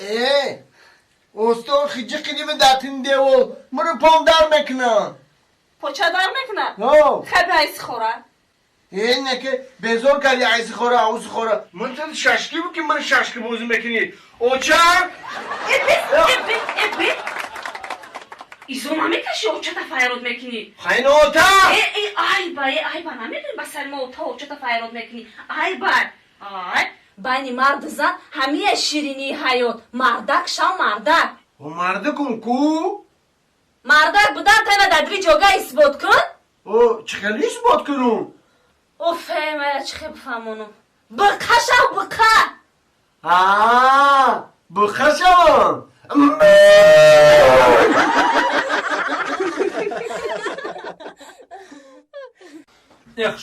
Э, осто хиҷи қидими датин девол, муро пом дар мекунам. Поча дар мекунад? Ҳо. Хай айси хора. Э, не ки безор карди айси хора, ауси хора. Ман ту шашки бу ки ман шашки бозӣ мекунӣ. Оча? Эбе, эбе, эбе. Изо намекаши, очата файрод мекунӣ. Хайн ота! Э, э, айба, э, айба, намедонӣ ба сари ма ота очата файрод мекунӣ. Айба. Ай, байни марду зан ҳамия ширинии ҳаёт. Мардак шав, мардак. О, мардакум ку? Мардак будан тана дар дили ҷога исбот кун. О, чӣ хеле исбот кунум? Офе, мая чӣ хел бифаҳмонам. Биқа шав, биқа. Аа, биқа шавам. Эх,